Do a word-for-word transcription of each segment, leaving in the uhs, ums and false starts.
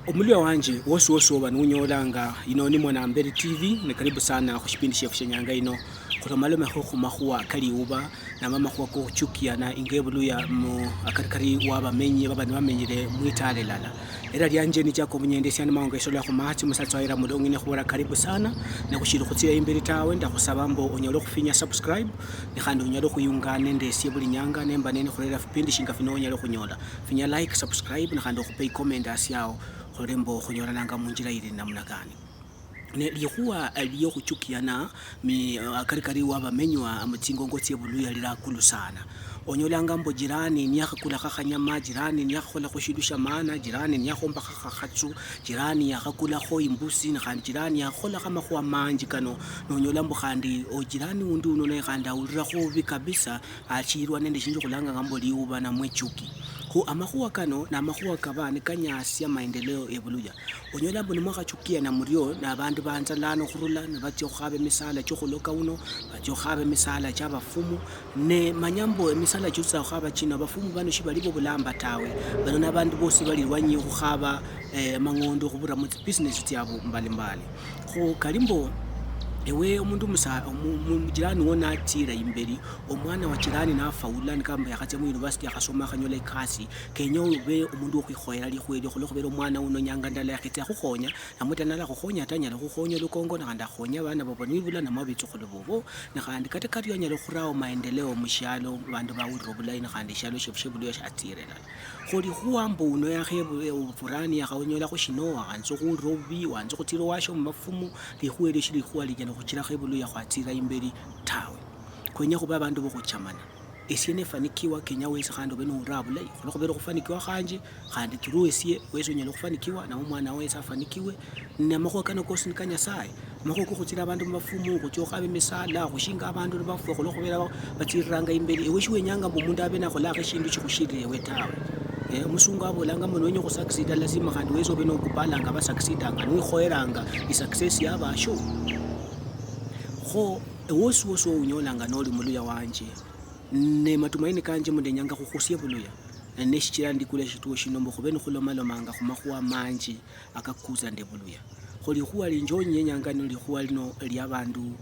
Omulio wanje wosi wosi oba nunyoolanga, ino ni Mwanamberi T V, ne karibu sana khushipindi shiefu shienyanga ino. Khulomalomekho khumakhuwa kaliuba, nama amakhuwa kokhuchukiana inga ebuluya mu akarikari wabamenyi baba nibamenyire mwitaala elala. Era lianje ni Jacob Nyendesia, nimaongesolakho mahatsi musatsa waira mulong'ine khubola karibu sana, ne khushili khutsira imberi tawe, ndakhusaba mbo onyole khufinya subscribe, ne khandi onyole khuyungana nende esie buli nyanga, nemba nenikhurera fipindi shinga fino onyale khunyola. Finya like, subscribe, ne khandi okhupe icomment asi ao, khulole mbo khunyolananga munjira ili namna gani. Ne likhuwa liokhuchukiana mi, akarikari wabamenywa mutsingongo tsiebuluya lili akulu sana. Onyolanga mbo jirani niyakhakulakho akhanyama, jirani niyakhakholakho shindu shia maana, jirani niyakhombakha khakhatsu, jirani yakhakulakho imbusi, ne khandi jirani yakhakholakho amakhuwa manji kano. Nonyola mbu khandi o jirani undi uno naye khandi awulirakho obubi kabisa, achirwa nende shindu khulanganga mbu liuba namwe chuki. Khu amakhuwa kano namakhuwa kaba nikanyasia maendeleo ebuluya. Onyola mbu nimwakhachukiana murio, nabandu banzalana okhurula nibatsia okhukhaba emisala chiokhuloka uno, batsia okhukhaba emisala chia abafumu, ne manya mbu emisala chiotsia okhukhaba chino, abafumu bano shibali bo bulamba tawe. Bano nabandu bosi bali lwanyi okhukhaba, eh, amang'ondo okhubura mu tsibusiness tsiabu mbalimbali. Kho kali mbo, ewe omundu omusa-, omu-, omu-, mujirani wo natsira imberi, omwana wa jirani nafaula, nikaba mbu yakhatsia mu university yakhasoma, akhanyola ikasi, kenya obe omundu wokhwikhoyera likhuwa elio, khulwokhubera omwana uno nyanga ndala yakhitsa khukhonya, namwe ta nalakhukhonya ta, anyala khukhonya olukongo, nakhandi akhonye abana babo nibula, namwe abitsukhulu bobo, nakhandi kata kario anyala okhurao maendeleo mushialo, bandu bawulira obulayi, nakhandi eshialo shiefu shiebuluya shiatsire elala. Kho likhuwa mbu uno yakhebu-, furani yakhanyolakho shino, wahanza okhuwulira obubi, wahanza okhutsira owashio mumafumu, likhuwa elio shilikhuwa linyala okhuchirakho ebuluya khwatsira imberi tawe. Khwenya khube abandu bokhuchamana. Esie nefanikiwa, kenya wesi khandi obe nowulira bulayi, khulwokhubera okhufanikiwa khanje, khandi through esie, wesi onyala okhufanikiwa, nawe omwana wesi afanikiwe. Ne amakhuwa kano kosi nika Nyasaye. Amakhuwa kokhutsira abandu mubafumu, khutsia okhukhaba emisala, khushinga abandu nibafwa khulwokhubera ba-, batsiriranga imberi. Ewe shiwenyanga mbu omundu abe nakholakho eshindu shikhushirire ewe tawe. Eh, omusungu abolanga mbu niwenya okhusucceeda, lazima khandi wesi obe nokupalanga abasucceedanga, niwikhoyeranga isuccess yabasho. Kho, ewosi wosi ounyolanga noli muluya wanje, ne matumaini kanje mbu ndenyanga khukhusia ebuluya. Ne shichira ndikula eshituo shino mbu khube nikhulomalomanga khumakhuwa manji akakuza nde buluya. Kho likhuwa linjonyi yenyanga nili likhuwa lino lia abandu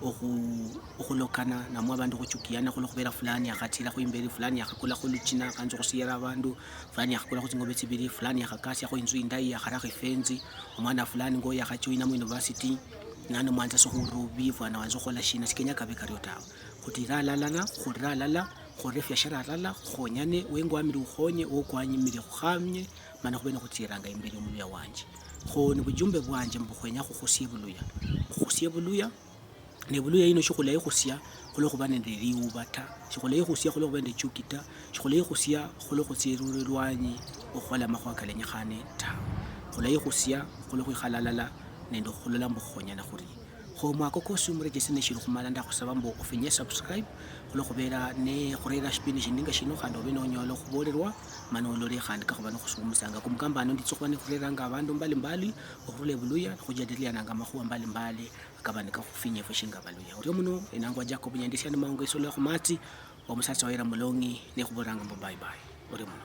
okhu-, okhulokana, namwe abandu okhuchukiana khulwokhubera fulani yakhatsirakho imberi, fulani yakhakulakho luchina, akhanza okhusiera abandu, fulani yakhakulakho tsing'ombe tsibiri, fulani yakhakasiakho inzu indayi, yakharakho ifenzi, omwana fulani ngo yakhajoina mu university, nano mwanza sokhulira obubi, fwana wanza okhola shina, sikenya kabe kario tawe. Khutire alala, khurire alala, khurire efiashara alala, khukhonyane, wengo wamire ukhonye, wokwanyimire khukhamye, mana khube nikhutsiranga imberi omuluya wanje. Kho ni bujumbe bwanje mbu khwenya khukhusie buluya. Khukhusie buluya, ne buluya yino shikhulaikhusia khulokhuba nende liuba ta. Shikhulaikhusia khulokhuba nende chuki ta. Shikhulaikhusia khulokhutsirura elwanyi okhukhola amakhuwa kalenyekhane ta. Khulaikhusia khulwokhwikhala alala nende okhulola mbu khukhonyana khurie. Kho omwako kosi omurechese neshili khumala, ndakhusaba mbu ofinye subscribe, khulwokhubera ne khurera shipindi shindi nga shino, khandi obe nonyola okhubolerwa, mana olole khandi kakhuba nikhusungumitsanga. Kumukamba ano nditsa okhuba nikhureranga abandu mbalimbali okhurula ebuluya, nikhujadiliananga amakhuwa mbalimbali akaba nikakhufinya efwe shinga abaluya. Orio muno enangwa Jacob Nyandesia, nimaongo isola khumatsi, omusatsa wayira mulongi, nekhubolanga mbu bye bye. Orio muno.